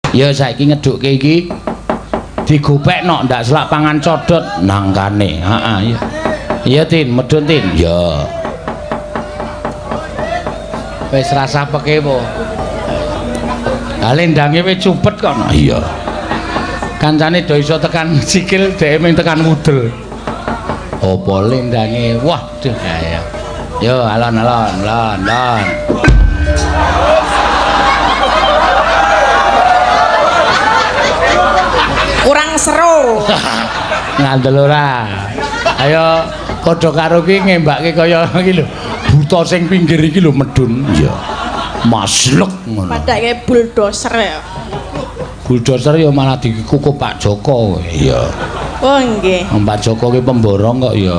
Ya saiki ngedhukke iki digopekno ndak selak pangan codot nangkane. Heeh, iya. Iya Tin, medhun Tin. Ya. Wis rasa peke po. Ha lendange wis cupet kok. No. Iya. Kancane do iso tekan sikil, dheke mung tekan mudel. Apa lendange? Wah, duh ya. Yo alon-alon, lon, lon. Kurang seru. Ngandel ora. Ayo padha karo ki ngembake kaya iki lho. Buta sing pinggir iki lho medun. Iya. Maslek ngono. Padake bulldozer ya. Bulldozer ya malah dikukup Pak Joko. Iya. Oh nggih. Pak Joko ki pemborong kok ya.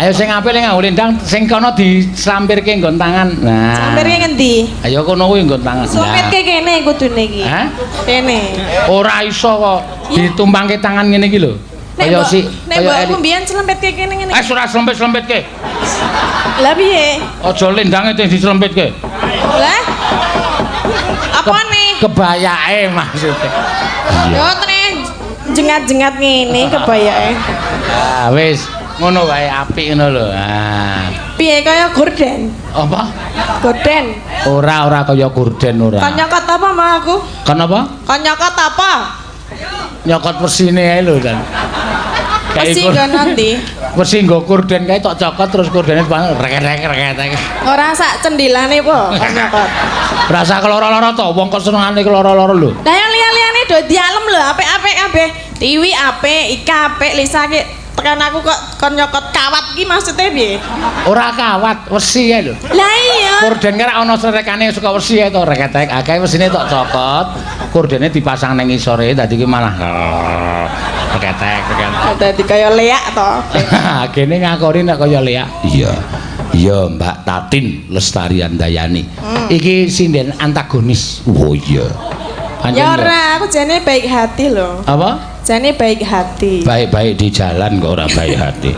Ayo sing apik ning nganggo lendang sing kono dislampirke nggon tangan. Nah. Slampirke ngendi? Ayo kono kuwi nggon tangan. Sumpitke kene kudune iki. Hah? Kene. Ora iso kok ditumpangke tangan ngene iki lho. Kaya si nek mbokku mbiyen slempitke kene ngene. Eh ora slempit-slempitke. Lah piye? Aja lendange sing dislempitke. Lah? Apane? Kebayake maksudnya. Yo tene jengat-jengat ngene kebayake. Ah wis ngono wae apik ngono lho. Ah. Piye kaya gorden? Apa? Gorden. Ora ora kaya gorden ora. Kon nyokot apa mau aku? Kon apa? Kon nyokot apa? Nyokot wesine ae lho kan. Wesi nggo nanti. Wesi nggo gorden kae tok cokot terus gordene rek rek rek rek. Ora sak cendilane po kon nyokot. Rasa keloro-loro to, wong kok senengane keloro-loro lho. Lah yang liya-liyane do dialem lho, apik-apik kabeh. Tiwi apik, Ika apik, Lisa ki tekan aku kok kon nyokot kawat ki maksudnya piye? Ora kawat, wesi ae lho. Lah iya. Gorden ki ana srerekane suka wesi ae to, reketek. Akeh wesine tok cokot, gordene dipasang ning ngisore dadi ki malah reketek, reketek. Dadi kaya leak to. Kene ngakoni nek kaya leak. Iya. Iya, Mbak Tatin Lestari Andayani. Iki sinden antagonis. Oh iya. Pancen Ya ora, aku jane baik hati lho. Apa? Jane baik hati. Baik-baik di jalan kok ora baik hati.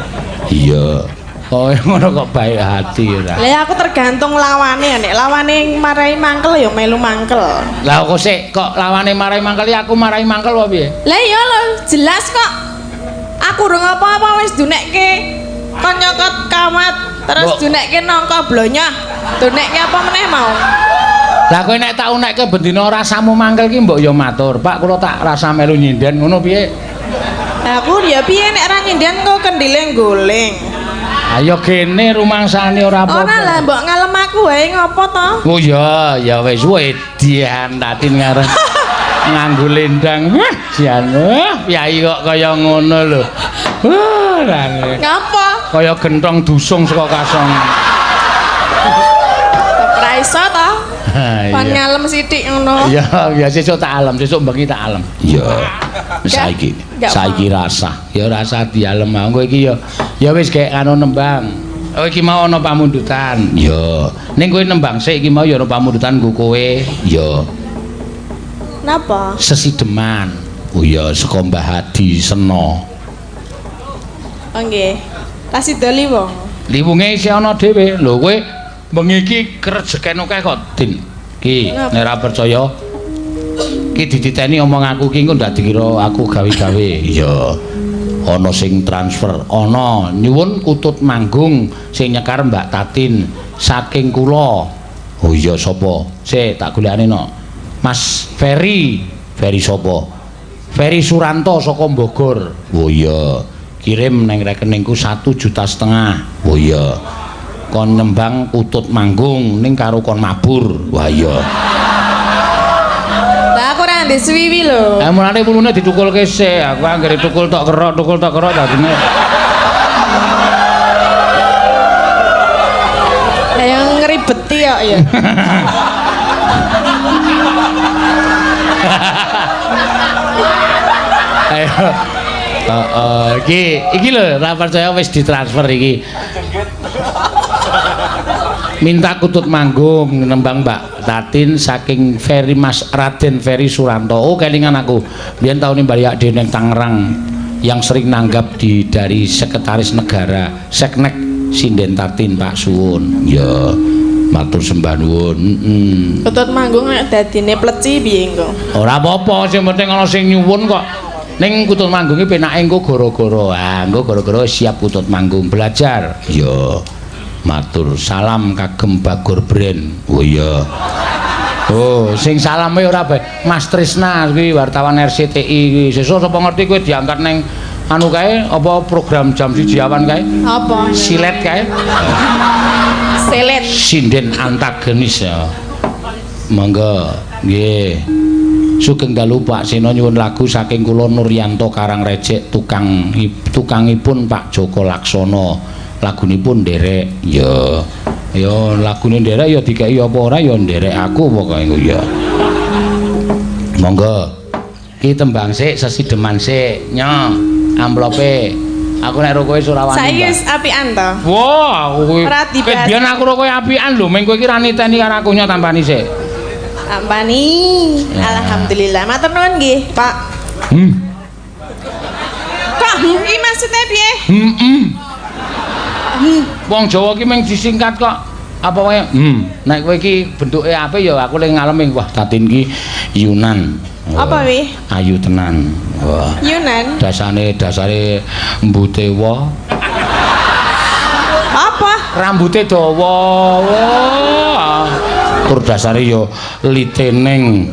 Iya. Oh ngono kok baik hati ora. Lah aku tergantung lawane, nek lawane marai mangkel ya melu mangkel. Lah kok sik kok lawane marai mangkel ya aku marai mangkel apa piye? Lah iya lho, jelas kok. Aku urung apa-apa wis dunekke kon nyokot kawat, terus dunekke nangka blonyah. Dunekke apa meneh mau? Lah kowe nek tak unekke bendina rasamu mangkel ki mbok ya matur, Pak kula tak rasa melu nyinden ngono piye? Lah aku ya piye nek ora nyinden kok kendile goleng. Ayo kene rumangsane ora apa-apa. Ora lah mbok ngalem aku wae ngopo to? Oh iya, ya wis wedian Tatin ngarep nganggo lendang. Wah, jan wah piyayi kok kaya ngono lho. Wah, rane. Ngapa? Kaya gentong dusung saka kasong. Ora iso to? Pan ngalem sithik ngono. Iya, ya sesuk tak alem, sesuk bengi tak alem. Iya. Saiki, saiki rasah. Ya rasah dialem engko iki ya. Ya wis gek anu nembang. Oh iki mau ana pamundutan. Iya. Ning kowe nembang sik iki mau ya ana pamundutan nggo kowe. Iya. Napa? Sesideman. Oh iya saka Mbah Hadi Seno. Oh nggih. Kasih doli wong. Liwunge isih ana dhewe. Lho kowe bengi iki krejeken akeh kok, Din. Ki nek ora percaya ki dititeni omong aku ki engko ndak dikira aku gawe-gawe. Iya. Ana sing transfer, ana nyuwun kutut manggung sing nyekar Mbak Tatin saking kula. Oh iya sapa? Sik tak golekane no. Mas Ferry. Ferry sapa? Ferry Suranto saka Bogor. Oh iya. Kirim neng rekeningku 1,5 juta. Oh iya. Kon nembang kutut manggung ning karo kon mabur. Wah iya. Lah aku ora ndek suwiwi lho. Eh mulane wulune ditukulke sik. Aku anggere tukul tok kerok dadine. Lah yang ngribeti kok ya. Ayo. Heeh, iki lho ora percaya wis ditransfer iki. Minta kutut manggung nembang Mbak Tatin saking Ferry Mas Raden Ferry Suranto. Oh kelingan aku. Biyen taune balik dhewe ning Tangerang yang sering nanggap di dari Sekretaris Negara Seknek Sinden Tatin Pak Suwun. Ya. Matur sembah nuwun. Heeh. Kutut manggung nek dadine pleci piye engko? Ora apa-apa, sing penting ana sing nyuwun kok. Ning kutut manggunge penake engko gara-gara. Ah, engko gara-gara siap kutut manggung belajar. Iya. Matur salam kagem Bagor Brand. Oh iya. Oh, sing salame ora bae. Mas Trisna kuwi wartawan RCTI kuwi. Sesuk sapa ngerti kowe diangkat ning anu kae apa program jam 1 awan kae? Apa? Silet kae. Silet. Sinden antagonis ya. Monggo. Nggih. Sugeng dalu Pak Seno nyuwun lagu saking kula Nuryanto Karangrejek tukangipun Pak Joko Laksono. Lagunipun nderek. Ya. Ya lagune nderek ya dikeki apa ora ya nderek aku pokoke engko ya. Monggo. Ki tembang sik sesideman sik. Nyo, amplope. Aku nek ro kowe ora wani. Saiki wis apian to. Wah, aku kowe. Ora dibahas. Biyen aku ro kowe apian lho, meng kowe iki ra niteni karo aku nyo tampani sik. Tampani. Alhamdulillah. Matur nuwun nggih, Pak. Kok iki maksudnya piye? Heeh. Wong Jawa ki mung disingkat kok. Apa wae? Nek kowe iki bentuke apik ya aku le ngalem wah Tatin ki Yunan. Apa wi? Ayu tenan. Wah. Yunan. Dasare mbute wa. Apa? Rambute dawa. Wah. Tur dasare ya litening.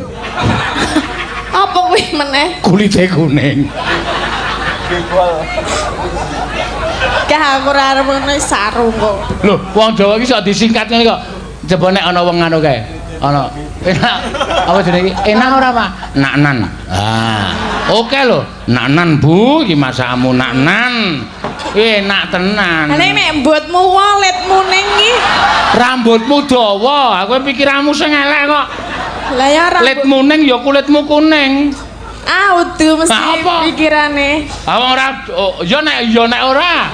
Apa kuwi meneh? Kulite kuning. Gah aku ora arep ngono sarung kok. Lho, wong Jawa iki sok disingkat ngene kok. Coba nek ana wong anu kae. Ana. Enak. Apa jenenge iki? Enak ora, Pak? Naknan. Ah. Oke lho, naknan Bu, iki masakmu naknan. Enak tenan. Lah nek mbotmu waletmu ning iki. Rambutmu dawa, aku pikiranmu sing elek kok. Lah ya rambut. Litmu ning ya kulitmu kuning. Ah, udu mesti pikirane. Ah wong ora oh, ya nek ora.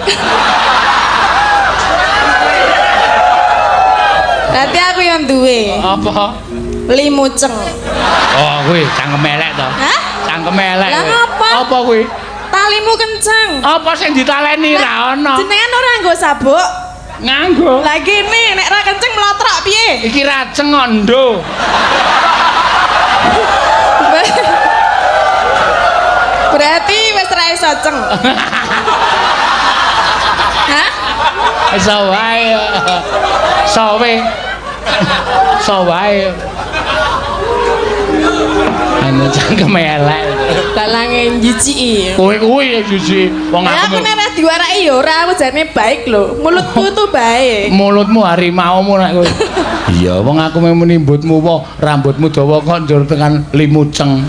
Berarti aku yang duwe. Apa? Limuceng. Oh, kuwi cangkem elek to. Hah? Cangkem elek. Lah ngapa? Apa kuwi? Talimu kenceng. Apa sing ditaleni ra ono? Jenengan ora nganggo sabuk? Nganggo. Lah kene nek ra kenceng mlotrok piye? Iki raceng kok ndo. Berarti wis ra iso ceng. Hah? Iso wae. Sowe. So wae. Anu cangkem elek. Balange njijiki. Kowe kuwi jijik. Wong aku nek ora diwaraki ya ora, aku jane baik lho. Mulutku tuh baik. Mulutmu harimaumu nek kowe. Iya, wong aku muni mbutmu wae, rambutmu dawa kok njur tekan limuceng.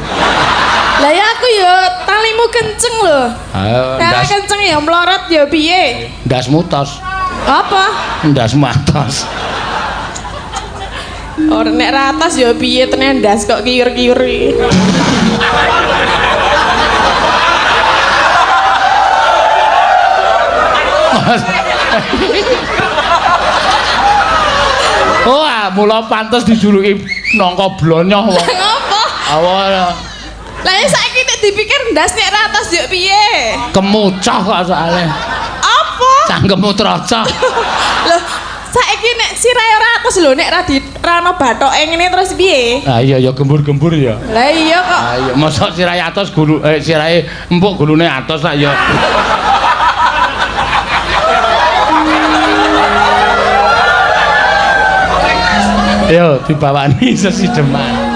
Lah ya aku ya talimu kenceng lho. Ayo, ndas kenceng ya mlorot ya piye? Ndasmu tos. Apa? Ndasmu atos. Ora nek ra atas ya piye tenan ndas kok kiyur-kiyur iki. Wah, mula pantes dijuluki nangka blonyoh wong. Ngopo? Awal. Lah ya saiki nek dipikir ndas nek ra atas yo piye? Kemucoh kok soalnya. Apa? Cangkemmu trocoh. Loh, saiki nek sirahe ora atas lho nek ra di ra ono bathoke ngene terus piye? Ah iya ya gembur-gembur ya. Lah iya kok. Ah iya mosok sirahe atos gulu sirahe empuk gulune atos lak ya. Yo dibawani sesideman.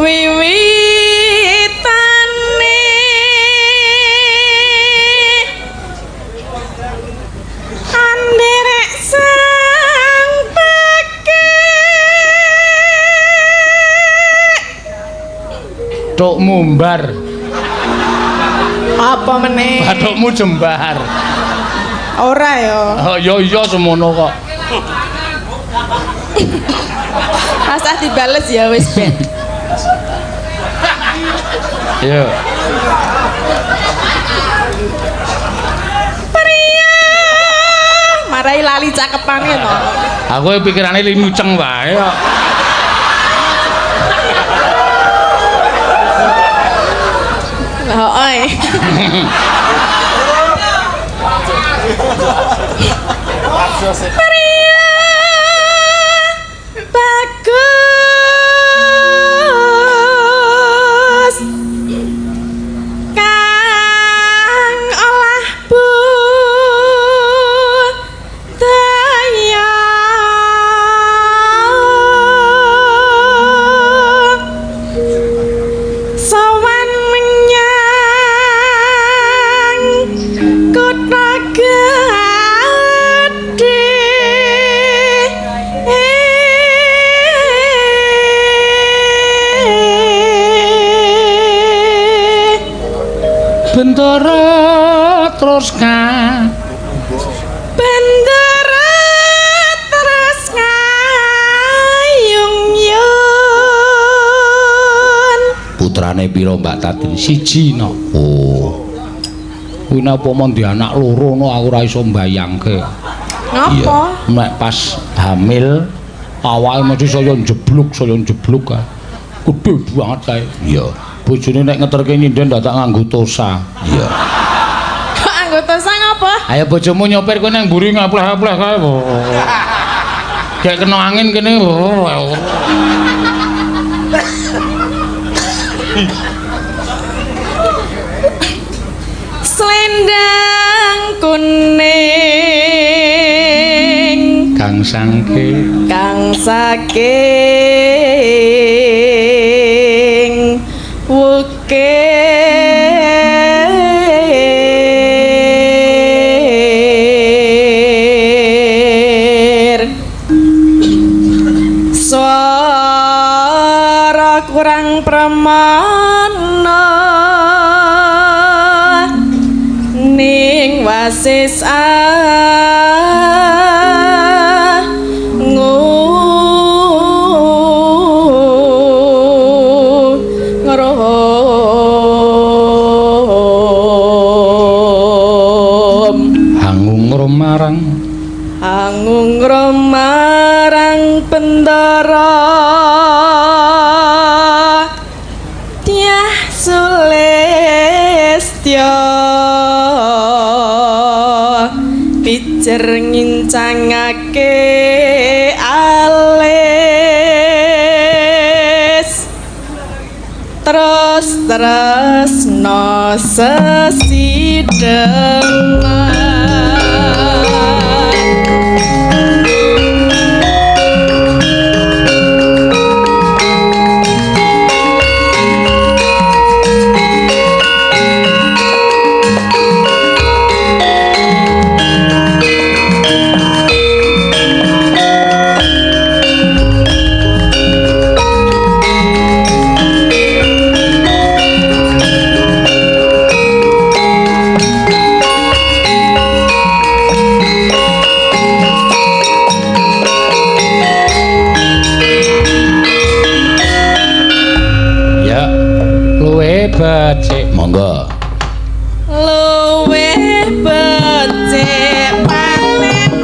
Wiwitane anderek sang pake Tok mumbar. Apa meneh? Bathukmu jembar. Ora ya. Oh iya iya semono kok. Rasah dibales ya wis ben. Yo. Pria. Marai lali cakepane to. Aku pikirane limuceng wae kok. Heeh. Pria bagus kang olah budaya sowan menyang kutha gedhe. Bendara terus ka Bendera terus ngayung yun. Putrane pira Mbak Tatin? Siji no. Oh. Kuwi napa mon di anak loro no aku ora iso mbayangke. Ngapa? Nek pas hamil awake mesti saya njebluk kae. Gedhe banget kae. Iya. Bojone nek ngeterke nyinden dadak nganggo tosa. Iya. Kok anggota sang apa? Ayo bojomu nyopir kowe nang mburi ngapleh-apleh kae. Kayak kena angin kene. Selendang kuning Kang sangke kang saking wukir swara kurang pramana ning wasis ngrum hangung marang angung marang Bendara Dyah Sulistya pijer ngincangake alis terus tresna sesideman. Ya luwe becik monggo. Luwih becik panenan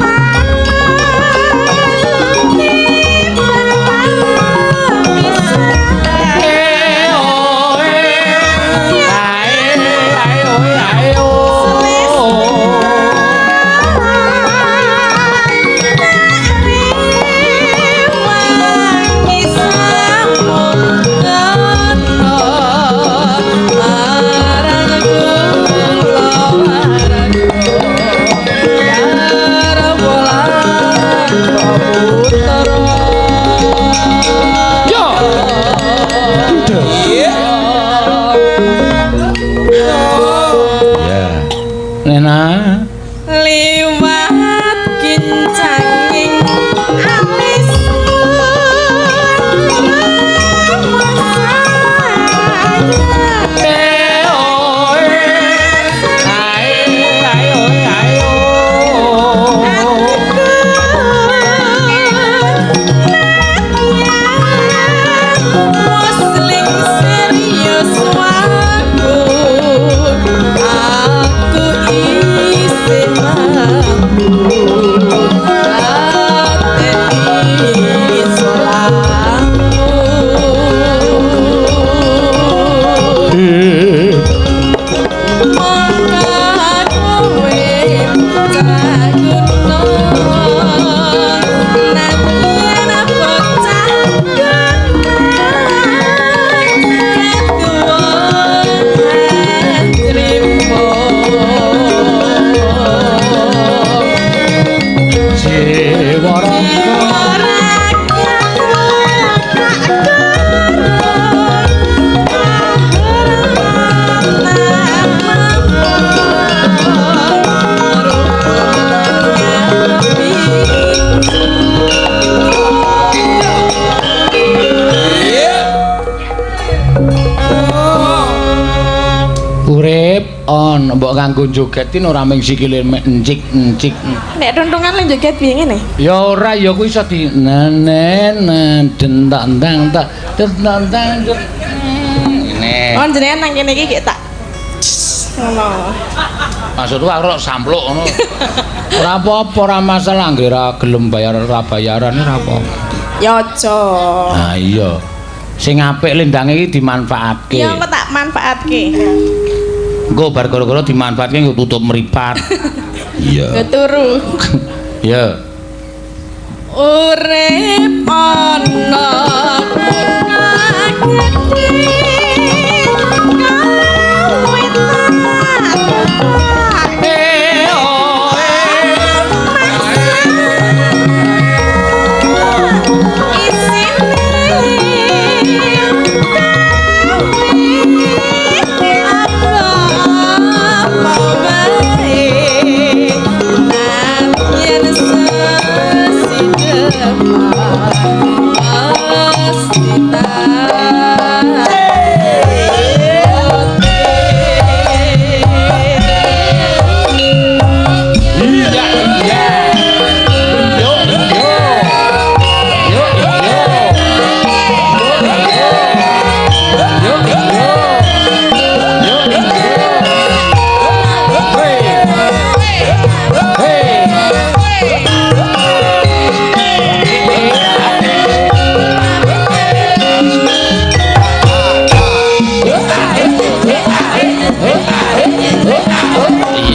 Kelakon, mbok kanggo joget ki ora mung sikile encik encik. Nek tuntungan le joget piye ngene? Ya ora, ya kuwi iso di nenen dentak ndang tak dentak ndang. Ngene. Oh, jenengan nang kene iki tak ngono. Maksudku aku rok sampluk ngono. Ora apa-apa, ora masalah anggere ora gelem bayar ora bayaran ora apa-apa. Ya aja. Ha iya. Sing apik lendange iki dimanfaatke. Ya engko tak manfaatke. Engko bar gara-gara dimanfaatke nggo tutup mripat. Iya. Nggo turu. Iya. Urip ana gedhe kawitan. Iya iya. Yo yo. Yo yo. Yo yo. Yo yo. Hey. Hey.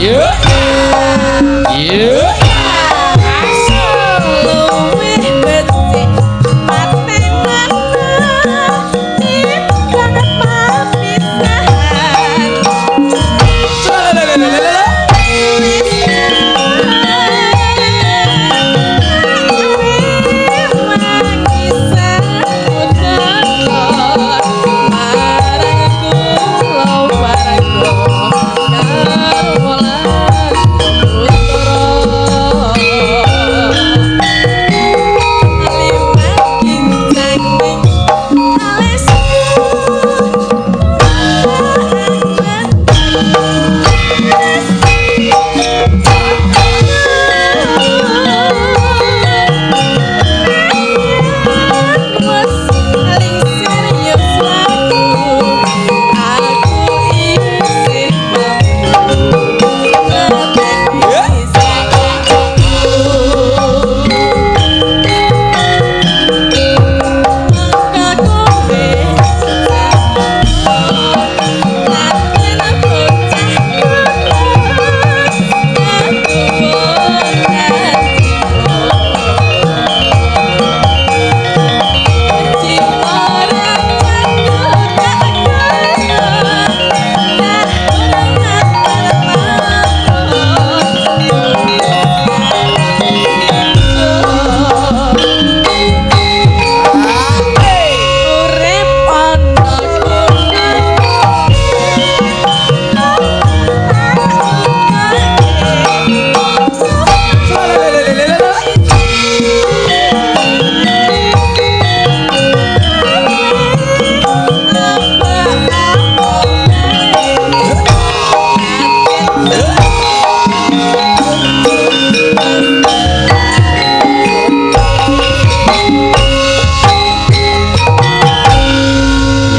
Iya. Iya. Luwih becik patenana timbang papisahan. Urip ana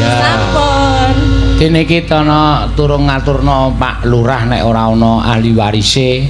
Ya. Sampun. Dene iki ana turung ngaturna Pak Lurah nek ora ana ahli warise.